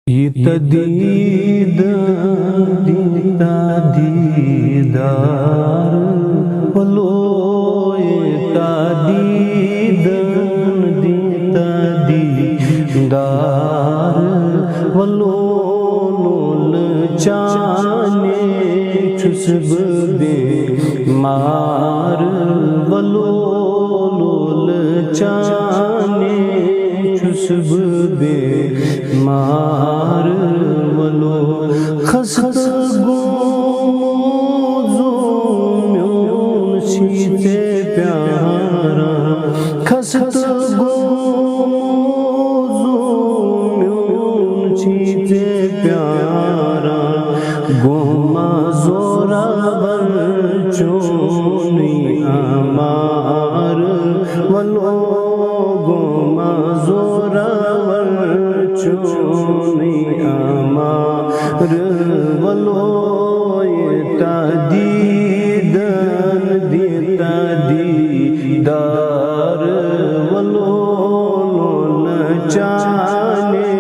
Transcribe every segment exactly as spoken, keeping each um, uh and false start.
ییٖتیٛاہ دیٖدن، دیٖتیٛاہ دیٖدار، ولو ییٖتیٛاہ دیٖدن، دیٖتیٛاہ دیٖدار، ولو لولہٕ چانے چھُس بہٕ بیمار، ولو لولہٕ چانے چھُس بہٕ بیمار، ولو خستہٕ گوٚمُت زُو میون چھُے ژےٚ پیاران، خستہٕ گوٚمُت زُو میون چھُے ژےٚ پیاران، گوٚما زوراور چونُے آمار، ولو گوٚما زوراور چونُے آمار، ولو ییٖتیٛاہ دیٖدن، دیٖتیٛاہ دیٖدار، ولو لولہٕ چانے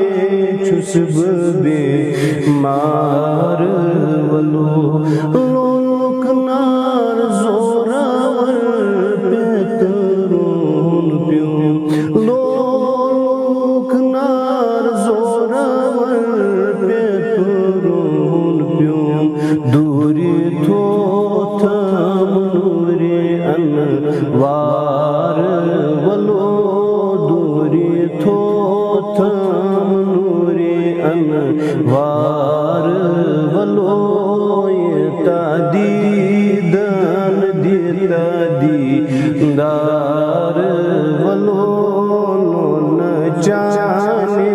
چھُس بہٕ بیمار، ولو لولُک نار زوراور پیٚترُن پیوٚم، لولُک نار زوراور پیٚترُن پیوٚم، دوٗرِ تھوٚتھم نوٗرِ انوار، ولو دوٗرِ تھوٚتھم نوٗرِ انوار، ولو ییٖتیٛاہ دیٖدن، دیٖدیٖدار، ولو لولہٕ چانے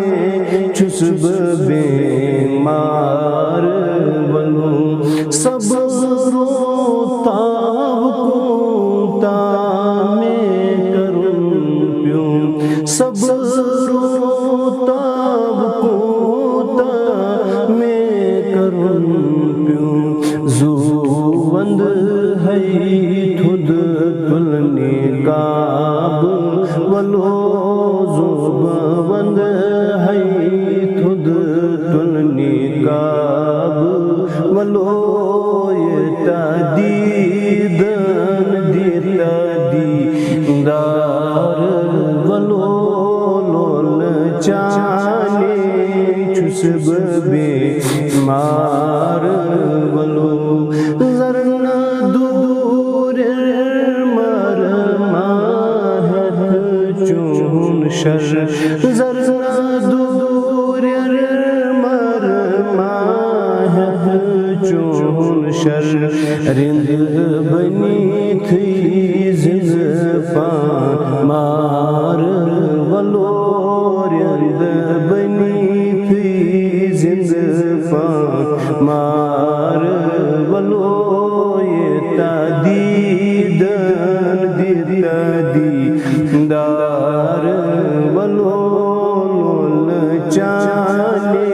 چھُس بہٕ بیمار، ولو صبر و تاب کوٗتاہ مےٚ کرُن پیوٚم، صبر و تاب کوٗتاہ مےٚ کرُن پیوٚم، زُو وندٕ ہے تھوٚد تُلنہِ کعبہٕ، ولو زُو وندٕ ہے تھوٚد تُلنہِ کعبہٕ، ولو ییٖتیٛاہ دیٖدن، دیٖدیٖدار، ولو لولہٕ چانے چھُس بہٕ بیمار، ولو زرنہٕ دوٗرِ مر ما ہٮ۪تھ چون شر، زرنہٕ دوٗرِ مر ما ہٮ۪تھ چون شر، رِنٛد بٔنِتھٕے زِنٛدٕ پان مار، ولو رِنٛد بٔنِتھٕے زِنٛدٕ پان مار، ولو ییٖتیٛاہ دیٖدن، دیٖدیٖدار، ولو لولہٕ چانے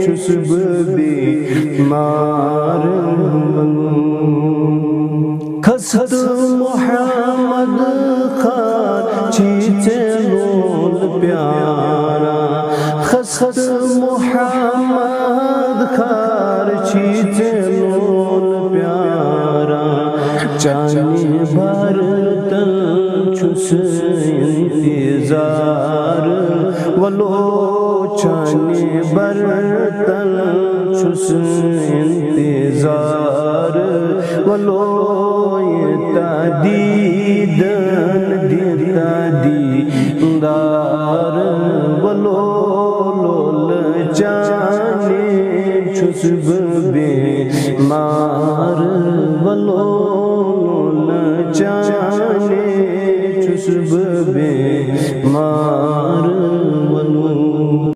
چھُس بہٕ بیمار، ولو خستہٕ محمد خار چھُے ژےٚ لول پیاران، خستہٕ محمد خار چھُے ژےٚ لول پیاران، چانہِ برتن چھُس اِنتظار، ولو چانہِ برتن چھُس اِنتظار، ولو ییٖتیٛاہ دیٖدن، دیٖدیٖدار، ولو لولہٕ چانے چھُس بہٕ بیمار، ولو لولہٕ چانے چھُس بہٕ